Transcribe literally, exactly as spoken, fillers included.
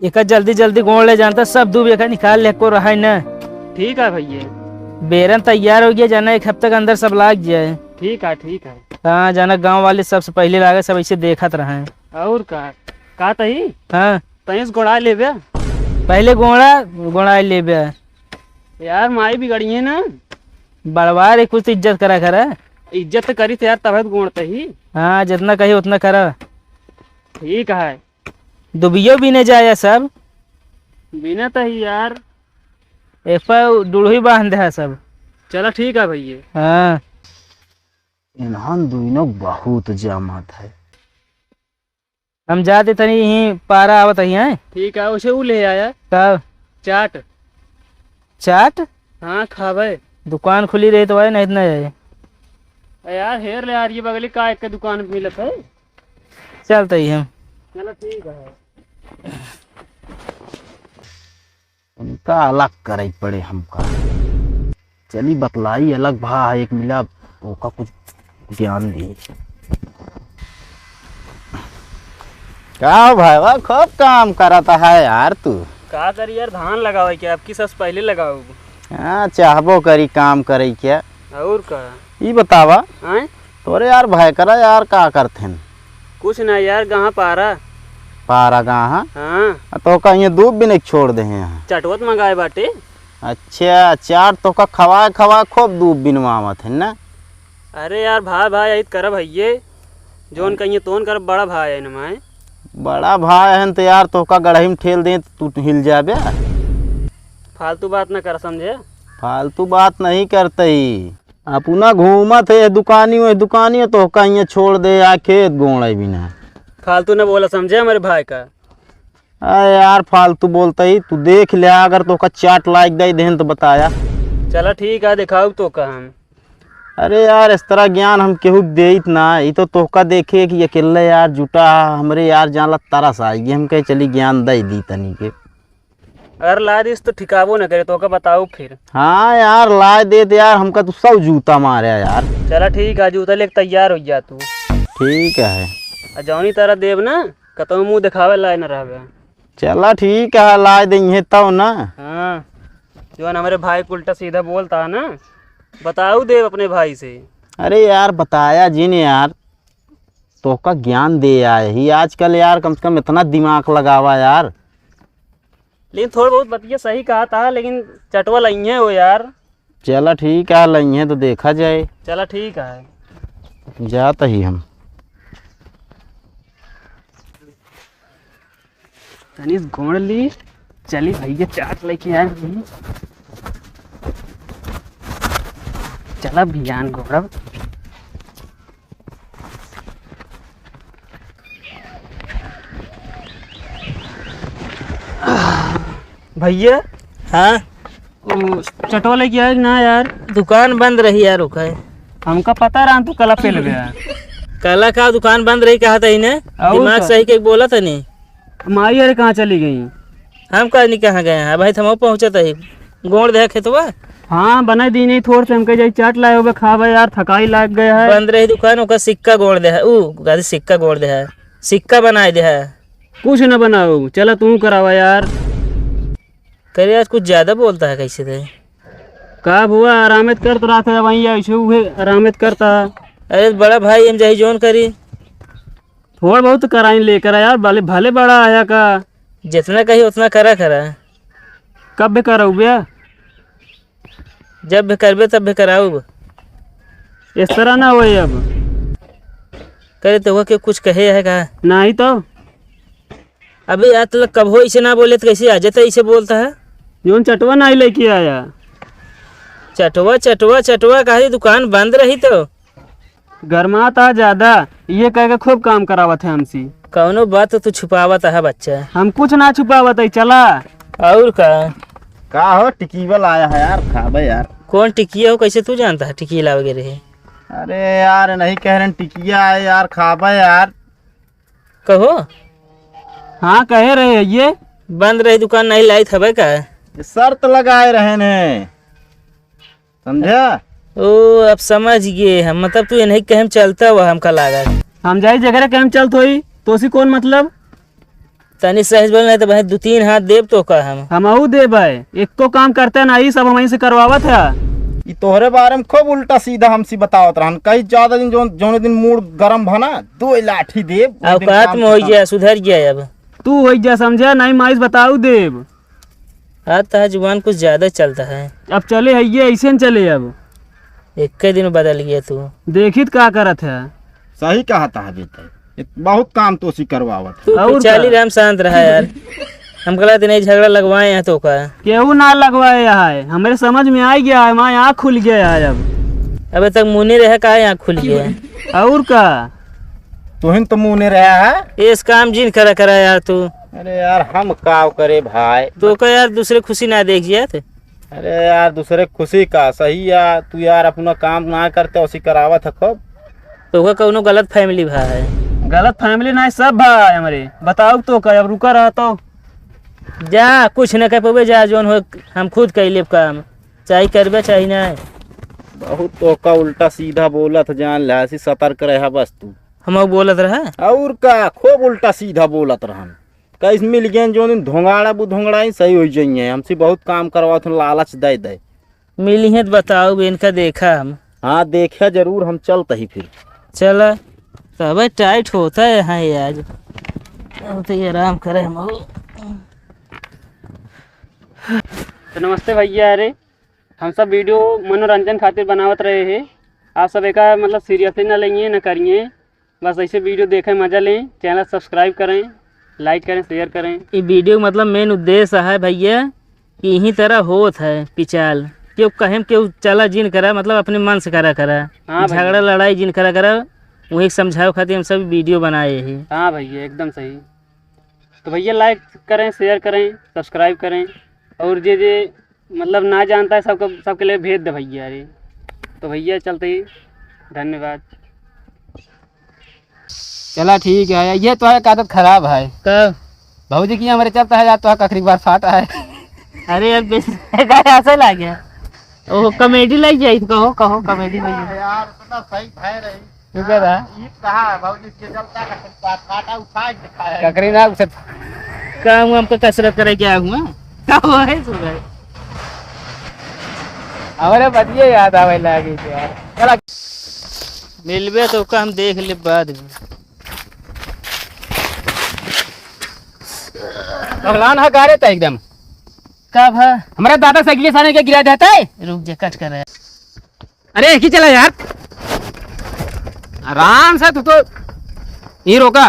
एका जल्दी जल्दी गोड़ ले जानता, सब दूब एका निकाल ले को रहा है ना। ठीक है भैया। बेरन तैयार हो गया, जाना एक हफ्ते के अंदर सब लाग जाए। ठीक है, ठीक है। हाँ, जाना गाँव वाले सबसे पहले लागे, सब ऐसे देखत रहे। और का, का तही? हाँ। तहीं से गोड़ा लेबे। पहले गोड़ा, गोड़ा लेबे। यार, माई बिगड़ी है ना। बड़वा रे, कुछ तो इज्जत करा करा। इज्जत तो करी थे यार, तब तो गोड़ तही। हाँ, जितना कही उतना करा। ठीक है। दुबियो बीने जाए सब। बीने तही यार। एक पर डुड़ही बांध है सब। चला ठीक है भैया। हाँ। इन्हन दुइनो बहुत जमत है। हम जाते तनी यहीं पारा आवत ही हैं। ठीक है, उसे ऊ ले आया। तब? चाट। चाट? हाँ, खाबे। दुकान खुली रही तो आए, नहीं तो नहीं आए। अरे यार, हेर ले यार, ये बगली का एक के दुकान पे मिलत है। चलते ही हम। चलो ठीक है। उनका अलग करे पड़े हमका। चली बतलाई अलग भा एक मिला, ओका कुछ ज्ञान दी। का भाई, वाह, खूब काम करत है यार तू। का करी यार, धान लगावे के, अब की सबसे पहले लगाओ। हाँ, चाहबो करी काम करे के। और का? ई बतावा, आय? तोरे यार भाई करा यार का करथेन? कुछ ना यार, गाँव पारा। पारा गाँव, हाँ? हाँ। आ, तो कहीं दूब बिने के छोड़ दे हैं यहाँ। चटवत मंगाए बाटे। अच्छा, चार तो का खवाए खवाए खूब दूब बिनवावत है ना? अरे यार, भाई भाई, यही करब भैये, जौन कहिए तोन करब, बड़ा भाई है ना मैं। बड़ा भाई है न तो यार, तोहका गड़ही में ठेल दे तो तू हिल जाबे। फालतू बात ना कर, समझे? फालतू बात नहीं करते ही। अपना घूमत है दुकानी, वही दुकानी, तोहका यहाँ छोड़ दे, आ खेत गोड़े बिना। फालतू ना बोला, समझे हमारे भाई का? अरे यार, फालतू बोलता ही, तू देख ले, अगर तोहका चाट लायक दे देहन तो बताया। चला ठीक है, दिखाओ तो का हम। अरे यार, इस तरह ज्ञान हम केहू के देइत ना, ई तो तोहका देखे कि अकेले यार जुटा, हमरे यार जान ला तरस आएगी, हम कहे चली ज्ञान दे दी तनी के। अगर ला दिस तो ठिकाबो न करे, तोहका बताओ फिर। हाँ यार, लाए देत यार, हमका तू सब जूता मारे यार। चला ठीक है, जूता लेके तैयार हो जा तू। ठीक है। आ जौनी तरह देब ना, कतौ मुँह देखावे लाए न रहबे। चला ठीक है, लाए देइहे तब ना। हाँ, जौन हमरे भाई के उल्टा सीधा बोलता है ना, बताऊ देब अपने भाई से। अरे यार, बताया जिन यार, तोहका ज्ञान दे आए ही आजकल यार, कम से कम इतना दिमाग लगावा यार। लेकिन थोड़ा बहुत बतिया सही कहा था, लेकिन चटवा लइहे हो यार। चला ठीक है, लइहे तो देखा जाए। चला ठीक है। जात ही हम। तनी गोड़ ली, चली भैया, चाट लेके आए हैं। चला भियान गोड़ब। भैया। हाँ? ओ, चटवा लेके आए कि ना यार? दुकान बंद रही यार, ओका है। हमका पता रहा तू कला पेल गया। कला का दुकान बंद रही कहा था इन्हें? और दिमाग का? सही के बोला था नहीं। माई अरे कहाँ चली गई? हम का नहीं कहाँ गए हैं भाई, थमो पहुँचत है। गोड़ दे खेतवा। हाँ, बना दी नहीं, थोड़ से हमके जाई चाट लाए होबे, खाबे यार, थकाई लाग गया है। बंद रही दुकान, ओकर सिक्का गोड़ दे है, ऊ गादी सिक्का गोड़ दे है, सिक्का बनाए दे है। कुछ न बनाओ, चला तू करावा यार। करे आज कुछ ज्यादा बोलता है कैसे थे? का हुआ, आरामत करत रहा था, वहीं ऐसे हुए आरामत करता। अरे बड़ा भाई, हम जाई जोन करी। थोड़ा बहुत कराइन लेकर आ यार, भले, भले बड़ा आया का। जितना कही उतना करा करा। कब भी कराऊ बे? जब भी करबे तब भी कराऊ। इस तरह ना होए अब। करे तो के कुछ कहे है का? नहीं तो। अबे यार, तो कब हो इसे ना बोले तो कैसे आ जाता इसे बोलता है? जोन चटवा नहीं लेके आया। चटवा, चटवा, चटवा कहा, दुकान बंद रही तो। गरमात आ ज्यादा, ये कह के खूब काम करावत है हमसे। कौनो बात तो तू छुपावत है बच्चा। हम कुछ ना छुपावत है, चला। और का? का हो, टिकीवा लाया है यार, खाबे यार। कौन टिकिया हो, कैसे तू जानता है टिकिया लावे रहे? अरे यार, नहीं कह रहे टिकिया है यार, खाबे यार। कहो। हाँ, कहे रहे ये। बंद रही दुकान, नहीं लाई थबे का? ये शर्त लगाए रहे ने। समझा? ओ, अब समझ गए हम। मतलब, तू इन्हीं कहे में चलता हुआ हमका लागत। हम जाई जगह कहे में चलत होई, तो उसी कौन मतलब? तनी सहज बोल, नहीं तो भाई दू तीन हाथ देब तोका हम। हमहू देबै, एको काम करते ना, ई सब हमहीं से करवावत है। ई तोहरे बारे में खूब उल्टा सीधा हमसे बतावत रहन। कई ज्यादा दिन, जौन, जौने दिन मूड गरम भना, दो लाठी देब, ओइ दिन औकात काम में होई खतम। गया, सुधर गया अब। तू होई जा समझा, नहीं माइस बताऊ देब। आज तोहार जुबान कुछ ज्यादा चलता है। अब चले है ये, ऐसे न चले अब। एक दिन बदल गया तू। देखित का करत है। सही कहत है बेटा, ये बहुत काम तोसी करवावत है। तू और चाली का? राम शांत रहा यार। हम कहला दिन झगड़ा लगवाए हैं तोका। केहू ना लगवाए है, हमरे समझ में आ गया है, हमार आँख खुल गया है अब। अबे तक मुँह नहीं रहे, काहे आँख खुल गया है? और का? तुहिन तो मुँह नहीं रहा है। इस काम जिन करा करा यार तू। अरे यार, हम काव करे भाई? तोका यार दूसरे खुशी ना देख जिया थे। अरे यार, दूसरे खुशी का सही यार, तू यार अपना काम ना करते, उसी करावत है खूब। तोका कौनो गलत फैमिली भा है? गलत फैमिली ना, सब भा है हमरे। बताऊ तोका, अब रुका रहा तो। जा, कुछ न कर पावे, जा, जौन हो हम खुद कर लेब काम, चाहे करबे चाहे ना। बहुत तोका उल्टा सीधा बोलत है, जान ले, ऐसी सतर्क रहा बस तू। हम बोलत रहा। और का, खूब उल्टा सीधा बोलत रहन। कइस मिल गए, जौन दिन धोंगाड़ा बु धोंगाड़ा ही सही हो जाइए। हमसे बहुत काम करवावत हैं, लालच दे दे। मिली हैं तो बताओ, इनका देखा हम। हाँ, देखा जरूर, हम चलत ही फिर। चला, तबे टाइट होता है यहाँ आज। अब तो ये आराम करे हम। तो नमस्ते भैया। अरे, हम सब वीडियो मनोरंजन खातिर बनावत रहे हैं, आप सब एका मतलब सीरियसली ना लेइए, ना करिए। बस ऐसे वीडियो देखें, मजा लें। चैनल सब्सक्राइब करें, लाइक करें, शेयर करें। ई वीडियो मतलब मेन उद्देश्य है भैया कि यही तरह होत है पिचाल, केहू कहे में केहू चला जिन करा, मतलब अपने मन से करा करा, हाँ भैया। झगड़ा लड़ाई जिन करा करा, वही समझावे खातिर हम सब वीडियो बनाए हैं। हाँ भैया, एकदम सही। तो भैया लाइक करें, शेयर करें, सब्सक्राइब करें, और जे जे मतलब ना जानता है सबको, सबके लिए भेज दे भैया। अरे तो भैया चलते ही, धन्यवाद। चला ठीक है, ये तो है आदत खराब है। कब? भौजी की हमरे चलता है, या तो है कखरी बार फाटा है। अरे यार, बेस-, ऐसा लग गया। ओह, कॉमेडी लग जाई, कहो, कहो, कॉमेडी लग जाई। यार, इतना सही भय रही। तू कह रहा? ई कहा है, भौजी के चलता है, कखरी बार फाटा उठा के दिखाया है। कखरी ना उसे। का हुआ, हमको कसरत करे क्या हुआ? का हुआ है सुबह? हमरे बतिये याद आवे लागी यार। चला। मिलबे तो का हम देख ले बाद में। पगलान है का रे तै एकदम? का भा? हमरे दादा साइकिल सारे के गिरा देता है। रुक जा, कट कर रहा है। अरे, एक ही चला यार। आराम से तू तो। ये रोका।